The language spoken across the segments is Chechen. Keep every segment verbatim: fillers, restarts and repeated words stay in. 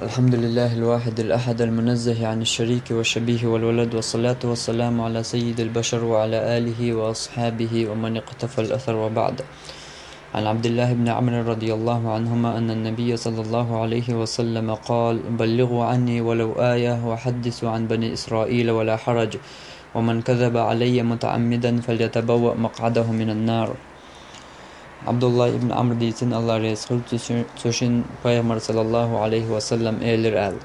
الحمد لله الواحد الأحد المنزه عن الشريك والشبيه والولد، والصلاة والسلام على سيد البشر وعلى آله وأصحابه ومن اقتفى الأثر، وبعد. عن عبد الله بن عمرو رضي الله عنهما أن النبي صلى الله عليه وسلم قال: بلغوا عني ولو آية، وحدثوا عن بني إسرائيل ولا حرج، ومن كذب علي متعمدا فليتبوأ مقعده من النار. Абдулла ибн Амр дийцина, Аллах реза хуьлда цу шин, цу шин, Пайхамар саллаллаху алейхи ва саллам элира аьлла: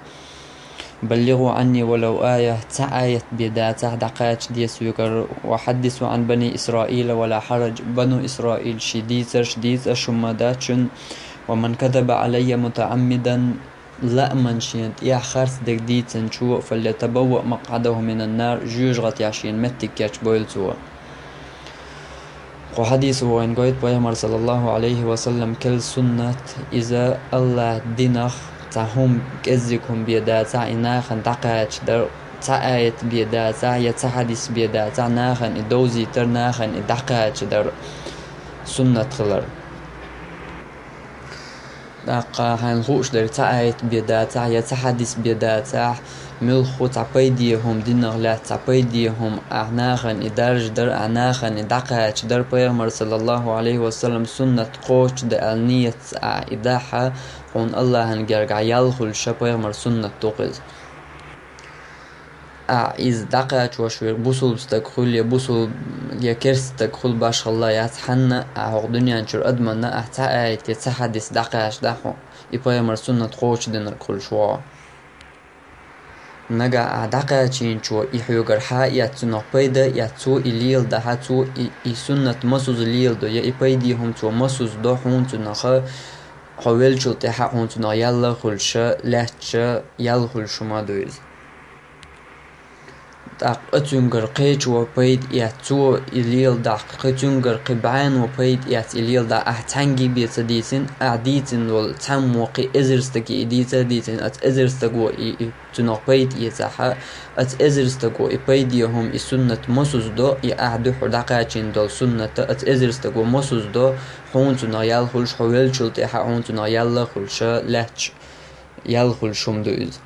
بلغوا عني ولو آية, цхьа аят бен дацахь дӀакхача деза соьгара, وحدثوا عن بني إسرائيل ولا حرج, Бану Исраил ший дийцарш дийца аш хӀумма дац шуна, ومن كذب علي متعمدا, лааман шена тӀехь харцдерг дийцинчо, فليتبوأ مقعده من النار, жоьжахатехь шена меттиг кечбойла цо. Кху хьадисо вайна гойту Пайхамар саллаллаху алейхи ва саллам керла суннат, иза Аллах динах цхьа хӀума, кӀеззиг хӀума бен дацахь, и нахана дӀакхача дар, цхьа аят бен дацахь, я цхьа хьадис бен дацахь, нахана и довзийтар, нахана и дӀакхача дар суннат хилар. ТӀаккха хьайна хууш дерг цхьа аят бен дацахь, я цхьа хьадис бен дацахь, муьлхха цхьа пайде хӀума динах лаьцна, цхьа пайде хӀума ахь нахана и даржа дар, ахь нахана и дӀакхача дар, Пайхамар саллаллаху алейхи ва саллам суннат кхочушдан аьлла нийятца ахь и дахь, хьуна Аллахьан гергахь ял хуьлуш, Пайхамар суннат ду-кх иза. Ахь иза дӀакхачош верг бусулба стаг хуьлу я бусулба, я керста стаг хуьлу, башхалла яц, хьанна ахь хӀокху дуьнен чуьра адаманна ахь цхьа аят я цхьа хьадис дӀакхачадахь, и Пайхамар суннат кхочушдинарг хуьлуш ву хьо. Нагахь ахь дӀакхачийначо и хьоьгара хьа а эцна, цунах пайда а эцна, цо и леладахь, цо и, и суннат масазза леладо, я и пайде хӀума цо масазза до, хьуна цунах, хьо веллачул тӀаьхьа хьуна цунах ял а хуьлуш, лаьтташ ял хуьлуш хӀума ду иза. ТӀаккха цуьнгара кхечо пайда эцна, цо и леладахь, кхин цуьнгара кхин бӀено пайда эцна и леладахь, ахь цхьаьнгге бен ца дийцина, ахь дийцина волу цхьаммо кхин эзар стаге и дийца а дийцина, оцу эзар стаго и, и цунах пайда эцахь, оцу эзар стаго и пайде хӀума, и суннат масазза до, и ахь дуьххьара дӀакхачийна долу суннат оцу эзар стаго масазза до, хьуна цунах ял хуьлуш, хьо веллачул тӀаьхьа хьуна цунах ял а хуьлуш, лаьтташ ял хуьлуш хӀума ду иза.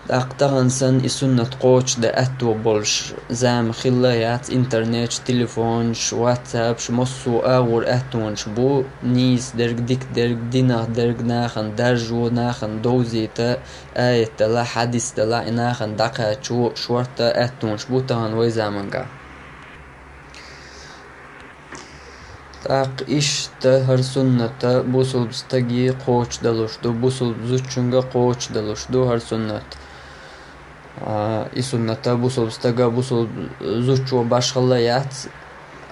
ТӀаккха тахана санна и суннат кхочушдан аьтто болуш зама хилла а яц, интернеташ, телефонаш, ватсапаш, массо а агӀор аьттонаш бу, нийса дерг, дика дерг, динах дерг нахана даржо, нахана довзийта, аят далахь, хьадис далахь, и нахана дӀакхачо, шортта аьттонаш бу тахана вай заманахь. ТӀаккха иштта хӀара суннат бусулба стаге кхочушдалуш ду, бусулба зудчуьнга кхочушдалуш ду хӀара суннат. А, и суннат бусулба стага, бусулба зудчо башхалла яц,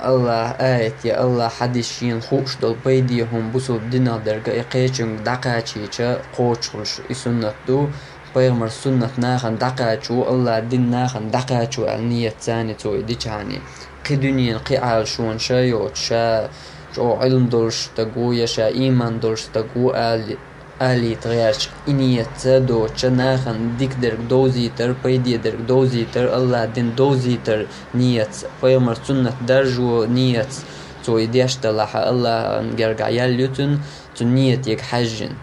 Аллахьан аят я Аллахьан хьадис шена хууш долу пайде хӀума бусулба динах дерг и кхечуьнга дӀакхачийча кхочуш хуьлуш и суннат ду. Пайхамар суннат нахана дӀакхачо, Аллахьан дин нахана дӀакхачо аьлла нийятца цо и дичахьана, кхин дуьненан, кхин Ӏалашонан ша йоцуш, ша чӀогӀа Ӏилма долуш стаг ву я ша ийман долуш стаг ву ала, алийта гӀерташ, и нийятца доцуш, нахана дика дерг довзийтар, пайде дерг довзийтар, Аллахьан дин довзийтар нийятца, Пайхамар суннат даржо нийятца цо и деш далахь, Аллахьан гергахь ял ю цуьнан, цу нийятега хьаьжжина.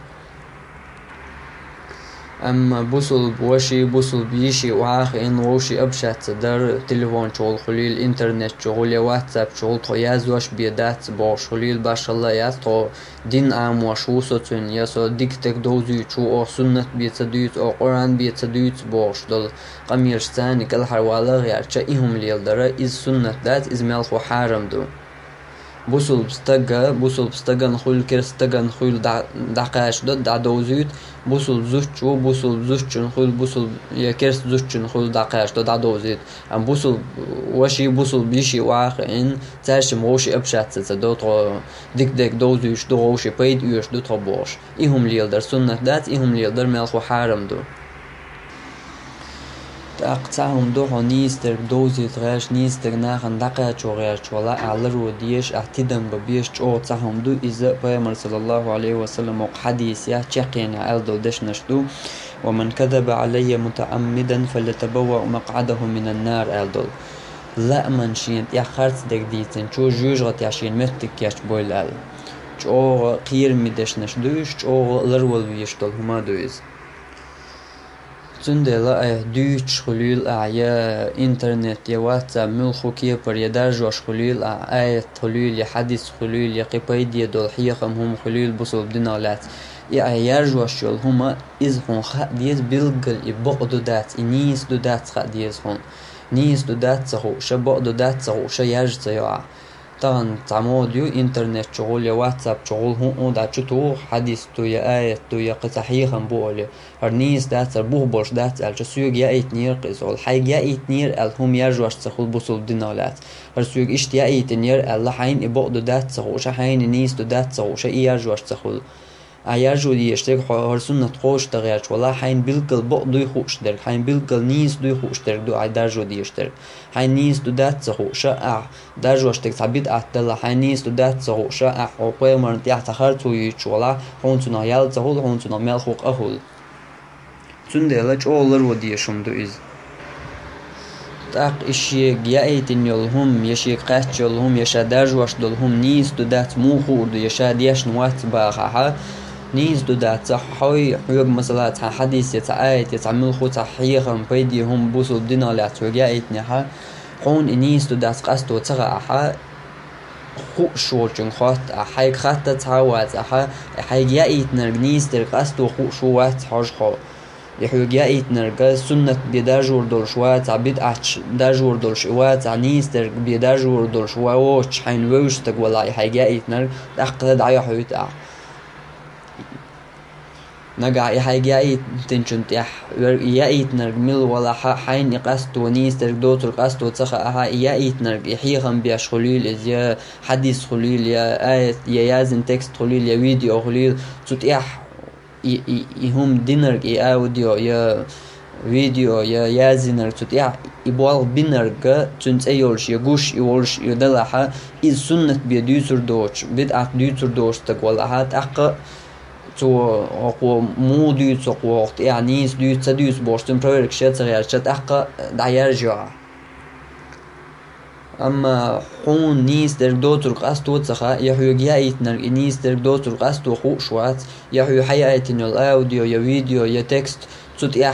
Амма бусулба ваши, бусулба йиши охьахиъна, вовши общаться дар, телефон чухула хуьлийла, интернет чухула я ватсап чухула, тхо яздеш бен дац бохуш хуьлийла, башхалла яц, тхо дин Ӏамош ву со цуьнан, я со дика стаг довзуьйтуш ву, оха суннат бен ца дуьйцу, оха Къуръан бен ца дуьйцу бохуш долу къамелаш царна кӀелхьарвала а гӀерташ, и хӀума леладар, иза суннат дац, иза мелхо хьарам ду. Бусулба стага, бусулба стагана хуьлу, керста стагана хуьлу дӀа-, дӀакхачадо, дӀадовзуьйту, бусулба зудчо, бусулба зудчун хуьлу, бусулба я керста зудчун хуьлу дӀакхачадо, дӀадовзуьйту. Амма бусулба ваши, бусулба йиши охьахиъна, цаьршимма вовши общаться ца до, тхо дика дерг довзуьйтуш ду, вовши пайда оьшуш ду тхо бохуш. И хӀума леладар суннат дац, и хӀума леладар мелхо хьарам ду. ТӀаккха цхьа хӀума ду, хьо нийса дерг довзийта гӀерташ, нийса дерг нахана дӀакхачо гӀерташ валахь, ахь ларо дезаш, ахь тидам бан безаш чӀогӀа цхьа хӀума ду, иза Пайхамар саллаллаху алейхи ва саллам хӀокху хьадисехь чекхъенехь аьлла долу дешнаш ду: ومن كذب علي متعمدا فليتبوأ مقعده من النار аьлла долу. Лааман шена тӀехь харцдерг дийцинчо жоьжахатехь шена меттиг кечбойла аьлла. чӀогӀа кхераме дешнаш ду уьш, чӀогӀа ларвала везаш долу хӀума ду иза. Цундела айхьа дуьйцуш хуьлийла ахьа, я интернет, я WhatsApp, муьлхха кепара, я даржош хуьлийла ахьа, аят хуьлийла, я хьадис хуьлийла, я кхин пайде долу хьехам хӀума хуьлийла бусалба динах лаьцна. И айхьа яржош йолу хӀума, иза хьуна хаа деза билггал и бакъ ду дац, и нийса ду дац хаа деза хьуна. Нийса ду дац ца хууша, бакъ ду дац ца хууша, яржа ца йо ахьа. Тахана цхьа мода ю, интернет чухула, я WhatsApp чухула хӀуъу дӀа чу туху, хьадис ду, я аят ду, я кхин цхьа хьехам бу олий. ХӀара нийса дац, хӀара бух болуш дац аьлча, соьга яийтинера кхин иза олу. Хьайга яийтинера аьлла хӀума яржош ца хуьлу бусалба динах лаьцна. ХӀара соьга иштта яийтинера аьлла, хьайна и бакъ ду дац ца хууша, хьайна и нийса ду дац ца хууша, и яржош ца хуьлу. Ахьа яржо дезаш дерг хьо хӀара суннат кхочушдахь гӀерташ валахь, хьайна билггал бакъ дуй хууш дерг, хьайна билггал нийса дуй хууш дерг ду ахьа даржо дезаш дерг. Хьайна нийса ду дац ца хууша, ахьа даржош дерг цхьа бидӀат далахь, хьайна нийса ду дац ца хууша, ахьа хьо пайхамарна тӀехь цхьа харцо йийцуш валахь, хьуна цунах ял ца хуьлу, хьуна цунах мел хӀу къа хуьлу. Цундела чӀогӀа ларво дезаш хӀума ду иза. ТӀаккха и шега яийтина йолу хӀума, я шега кхаьчна йолу хӀума, я ша даржош долу хӀума нийса ду дац, муха хуур ду, я ша дешна вац бахахьа, нийса ду дац, хьой хьоьга, масала, цхьа хьадис я цхьа аят я цхьа муьлхха цхьа хьехам, пайде хӀума бусалба динах лаьцна хьоьга яийтинехьа, хьуна и нийса ду дац къасто ца хаахьа, хууш волчуьнга хотта ахьа, хьайга хатта цхьа а вац ахьа, хьайга яийтинарг нийса дерг къасто хууш ву вац хьожа хьо. И хьоьга яийтинарг суннат бен даржор долуш вацахь, бидӀаташ даржор долуш и вацахь, нийса дерг бен даржор долуш ва воцуш хьайна вевзаш стаг валахь, и хьайга яийтинарг тӀаккха дӀайохьуьйту ахьа. Нагахь и хьайга яийтинчун тӀехь вер-, и яийтинарг мила валахьа, хьайна и къасто, нийса дерг доцург къасто ца хаахьа, и яийтинарг и хьехам беш хуьлийла иза, я хьадис хуьлийла, я аят, я яздина текст хуьлийла, я видео хуьлийла, цу тӀехь и, и, и хӀума динарг, и аудио, я видео, я яздинарг цу тӀехь, и болх бинарг, цуьнан цӀе йолуш, я гуш и волуш, и далахьа, иза суннат бен дуьйцур доцуш, бидӀат дуьйцур доцуш стаг валахьа, тӀаккха цо хӀокхо муха дуьйцу хӀокхо хӀокху тӀехь нийса дуьйцу, ца дуьйцу бохуш, цуьнан проверкаш ян ца гӀерташ, тӀаккха дӀаяржайо ахьа. Амма хьуна нийса дерг доцург къасто ца хаьа, я хьоьга яийтинарг и нийса дерг доцург къасто хууш вац, я хьоьга хьаяийтина йолу аудио, я видео, я текст, цу тӀехь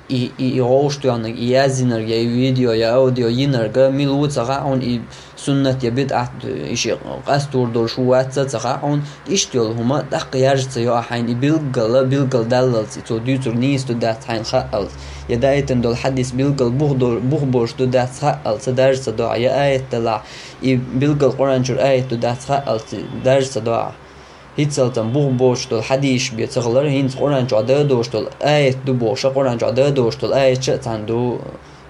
и, и, и гӀовш тоьхнарг, и яздинарг, я и видео, я аудио йинарг мила ву ца хаьа хьуна, и суннат я бидӀат, и ши къастор долуш ву вац ца хаьа хьуна, иштта йолу хӀума тӀаккха яржа ца йо ахьа хьайна, и билггала, билггал даллалц, и цо дуьйцург нийса ду дац хьайна хаалц, я даийтина долу хьадис билггал бух дол-, бух болуш ду дац хаалц, даржа ца до ахьа, я аят далахь, и билггал Къуръан чуьра аят ду дац хаалц, даржа ца до ахьа. ХӀинццалц-м бух боцуш долу хьадисаш бен ца хилар, хӀинца Къуръан чохь дан а долуш долу аят ду бохуша, Къуръан чохь дан а долуш долу аяташ а цхьаьна ду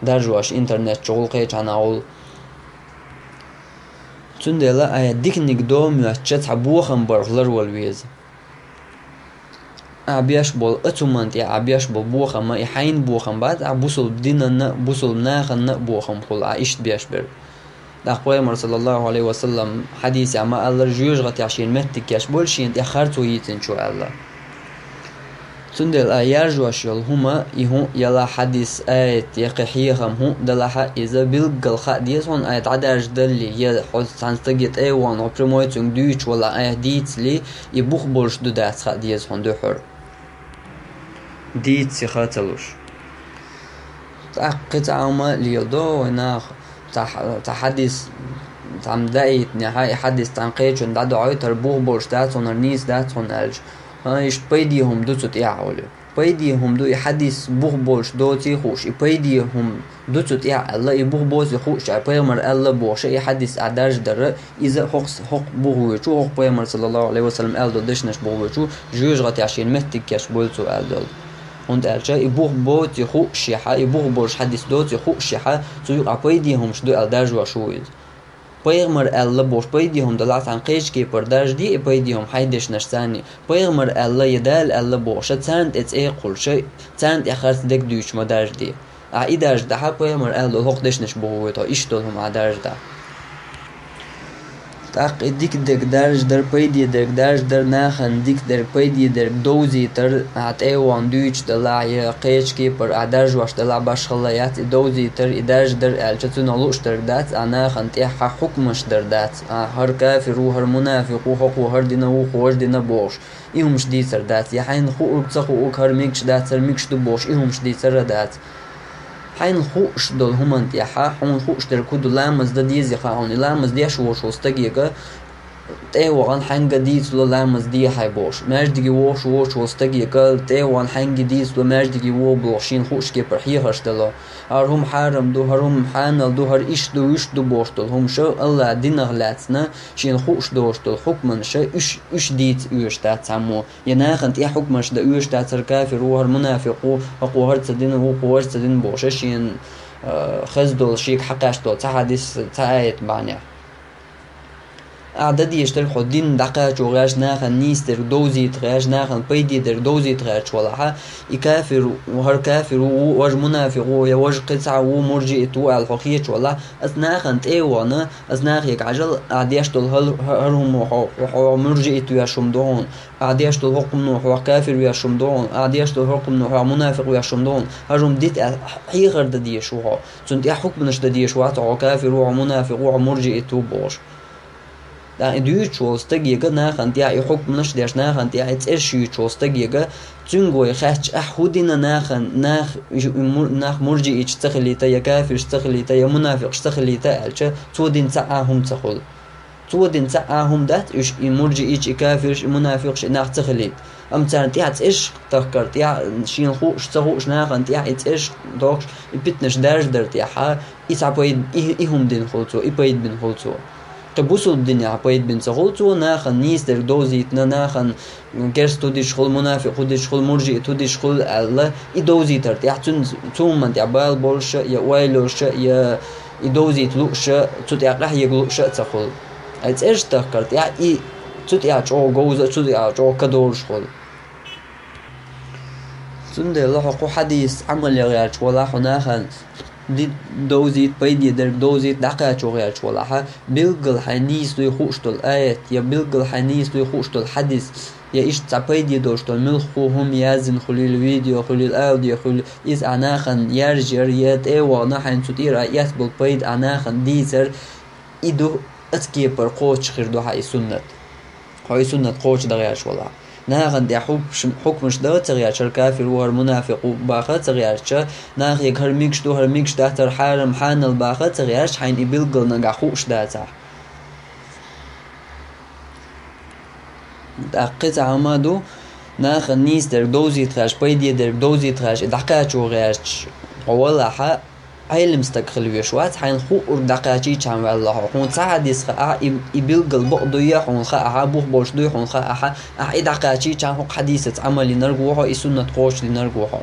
даржош интернет чу гӀуллакхе чхьанагӀул. Цундела айхьа диканиг догӀа моьттуча цхьа бохам барх ларвала веза. Ахьа беш болу а цу хӀуманна тӀехь ахьа беш болу бохам а, и хьайна бохам бац, ахьа бусулба динанна а, бусулба наханна а бохам хуьлу ахьа иштта беш берг. ТӀаккха Пайхамар, саллаллаху Ӏалайхи ва саллам, хьадисехь ма-аллара, жоьжахатехь шена меттиг кечбойла шена тӀехь харцо йийцинчо аьлла. Цундела а яржош йолу хӀума, и хӀун а ялахь, хьадис, аят, я кхин хьехам хӀун а далахьа, иза билггал хаа деза хьуна, айхьа дӀадаржадалли, я хьо цхьана стаге тӀе а вахана, хьо прямой цуьнга дуьйцуш валахь, айхьа дийцале, и бух болуш ду дац хаа деза хьуна дуьххьара. Дийца сиха ца луш. ТӀаккха кхин цхьа хӀума а леладо вай наха, цхьа хьа-, цхьа хьадис цхьамма даийтинехьа, и хьадис цхьана кхечунна дӀадохьуьйту, хӀара бух болуш дац хьуна, хӀара нийса дац хьуна аьлча, хӀан, иштта пайде хӀума ду цу тӀехь олий. Пайде хӀума ду, и хьадис бух болуш доций хууш, и пайде хӀума ду цу тӀехь аьлла, и бух боций хууш, Пайхамар аьлла бохуша, и хьадис ахьа даржадара, иза хӀокху, хӀокху бух воьдуш ву, хӀокху Пайхамар, саллаллаху Ӏалайхи ва саллам, аьлла долу дешнаш бух воьдуш ву, жоьжахатехь шена меттиг кечбойла цо аьлла долу. ХӀунда аьлча и бух боций хуушшехьа, и бух болуш хьадис доций хуушшехьа, цу юкъахь пайде хӀумаш ду аьлла даржош ву иза. Пайхамар аьлла бохуш пайде хӀума далахь, цхьана кхечу кепара даржаде и пайде хӀума хьайн дешнаш царний. Пайхамар аьлла я Дала аьлла бохуша, царна тӀе цӀе а кхуллуша, царна тӀе харц дерг дуьйцуш ма даржаде. Ахьа и даржадахьа, Пайхамар аьлла долу хӀокху дешнаш бух воьду хьо, иштта долу хӀума ахьа даржадахь. ТӀаккха и дика дерг даржадар, пайде дерг даржадар, нахана дика дерг, пайде дерг довзийтар, ахьа тӀе а вахана дуьйцуш далахь, я кхечу кепара ахьа даржош далахь, башхалла яц и довзийтар, и даржадар аьлча, цунах лууш дерг дац, ахьа нахана тӀехь хьан хьукмаш дар дац, ахьа хӀара кафир ву, хӀара мунафикъ ву, хӀокхо хӀара дина ву, кхо хӀара дина бохуш. И хӀумаш дийцар дац, я хьайна хуург, ца хуург, хӀара мегаш дац, хӀара мегаш ду бохуш, и хӀумаш дийцар а дац. Хьайна хууш долу хӀуманна тӀехь, хьуна хууш дерг хӀун ду, ламаз дан дезий хьуна, и ламаз деш волчу стагега тӀе а вахана хьаьнга дийцало ламаз де хьайн бохуш, маьждиге вогӀуш воцу стагега тӀе а вахана хьаьнга дийцало маьждиге вогӀа бохуш, шена хууш кепара хьехарш дало. ХӀара хӀума хьарам ду, хӀара хӀума хьанал ду, хӀара иштта ду, вуьшта ду бохуш долу хӀумаша, АллахӀ динах лаьцна шена хууш долуш долу хьукманаша, уьш, уьш дийца оьшуш дац цхьаммо. Я нахана тӀехь хьукмаш дан оьшуш дац, хӀара кафир ву, хӀара мунафикъ ву, хӀокхо хӀара ца дина, вукхо хӀара ца дина бохуша, шена, а, хаза долу, шега хьакхаьчна долу цхьа хьадис, цхьа аят бахьанехь. Ахьа дан дезаш дерг хьо дин дӀакхачо гӀерташ, нахана нийса дерг довзийта гӀерташ, нахана пайде дерг довзийта гӀерташ валахьа, и кафир ву, хӀара кафир ву, ву, важа мунафикъ ву, я важа кхин цхьа ву, муржиит ву аьлла хьо хеташ валахь, аса нахана тӀе а вахана, аса нахе хьажал, ахьа деш долу хӀара, хӀара хӀума хьо, хьо муржиит веш хӀума ду хьуна, ахьа деш долу хӀокху хӀумано хьо кафир веш хӀума ду хьуна, ахьа деш долу хӀокху хӀумано хьо мунафикъ веш хӀума ду хьуна, хӀара хӀума дита аьлла хьехар дан дезаш ву хьо. Цунна тӀехь хьукманаш дан дезаш вац хьо, хьо кафир ву, хьо мунафикъ ву, хьо муржиит ву бохуш. ТӀаккха и дуьйцуш волу стагега нахана тӀехь и хьукманаш а деш, нахана тӀехь и цӀераш юьйцуш волу стагега, цуьнга вай хаьттича, ахь хӀун дина нахана, нах, и мур-, нах муржииташ ца хилийта, я кафирш ца хилийта, я мунафикъаш ца хилийта аьлча, цо дина цхьа а хӀума ца хуьлу. Цо дина цхьа а хӀума дац, уьш и муржииташ, и кафирш, и мунафикъаш, и нах ца хилийта. Амма царна тӀехь цӀераш тахкар, тӀехь шена хууш, ца хууш нахана тӀехь и цӀераш тохкуш, и питанаш даржадар тӀехь, и цхьа пайда, и, и хӀума дина хуьлу цо, и пайда бина хуьлу цо. Кхин бусулба динехь пайда бина ца хуьлу цо, нахана нийса дерг довзийтина, нахана герз хӀу деш хуьлу, мунафикъ хӀу деш хуьлу, муржиит хӀу деш хуьлу аьлла, и довзийтар тӀехь цуьнан, цу хӀуманна тӀехь бала болуша, я ойла йолуша, я и довзийта лууша, цу тӀехь къахьега лууша а ца хуьлу. Ай цӀераш тахкар тӀехь и цу тӀехь чӀогӀа говза а, цу тӀехь чӀогӀа кадолуш хуьлу. Цундела хьо кху хьадисца Ӏамал ян гӀерташ валахь, хьо нахана ди-, довзийта, пайде дерг довзийта дӀакхачо гӀерташ валахьа, билггал хьайн нийса дуй хууш долу аят, я билггал хьайн нийса дуй хууш долу хьадис, я иштта цхьа пайде долуш долу муьлхха хӀума, яздина хуьлийла, видео хуьлийла, аудио хуьлийла, иза ахь нахана яржаяр, я тӀе а вахана хьайна цу тӀера а эцболу пайда ахь нахана дийцар, и ду, аса кепара кхочуш хир ду хьан и суннат. Хьо и суннат кхочушдан гӀерташ валахь. Нахана тӀехь хьукмаш-, хьукмаш дан а ца гӀерташ, хӀара кафир ву, хӀара мунафикъ ву баха а ца гӀерташ, нахе хӀара мегаш ду, хӀара мегаш дац, хӀара хьарам, хьанал баха а ца гӀерташ, хьайна и билггал нагахь хууш дацахь. ТӀаккха кхин цхьа хӀума ду, нахана нийса дерг довзийта гӀерташ, пайде дерг довзийта гӀерташ, и дӀакхачо гӀерташ хьо валахьа, Ӏелам стаг хила веш вац, хьайна хуург дӀакхачийчхьана ваьлла хьо. Хьуна цхьа хьадис хаахь, и, и билггал бакъ дуй хьуна хаахь, бух болуш дуй хьуна хаахь, ахь и дӀакхачийчхьана хӀокху хьадисаца Ӏамал йинарг ву хьо, и суннат кхочушдинарг ву хьо.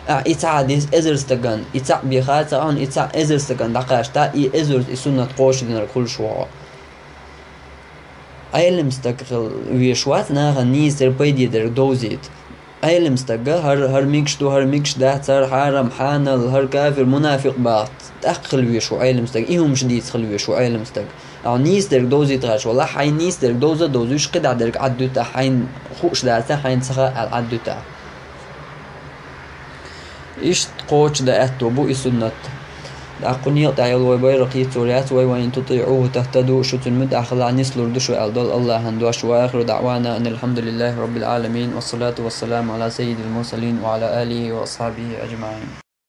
Ахь и цхьа хьадис эзар стагана, и цхьаъ беха а ца Ӏан, и цхьаъ эзар стагана дӀакхачийта, и эзарца и суннат кхочушдинарг хуьлуш ву хьо. Ӏелам стаг хила веш вац, нахана нийса дерг, пайде дерг довзийта. Ӏелам стага хӀара, хӀара мегаш ду, хӀара мегаш дац, хӀара хьарам, хьанал, хӀара кафир, мунафикъ бац, тӀаккха хила веш ву Ӏелам стаг, и хӀумаш дийца хила веш ву Ӏелам стаг. Ахьа нийса дерг довзийта гӀерташ валахь, хьайна нийса дерг довза а довзуьйтуш, кхидӀа дерг Ӏад дуьту ахь, хьайна хууш дац, хьайна ца хаьа аьлла Ӏад дуьту ахь. Иштта кхочушдан аьтто бу и суннат. ТӀаккха кху некъа тӀехь йолу вай байракх йицъяр яц вай: «وإن تطيعوه تهتدوا», шу цуьнан муьтӀахь хилахь, нислур ду шу аьлла долу АллахӀан дош. وآخر دعوانا أن الحمد لله رب العالمين، والصلاة والسلام على سيد المرسلين وعلى آله وأصحابه أجمعين.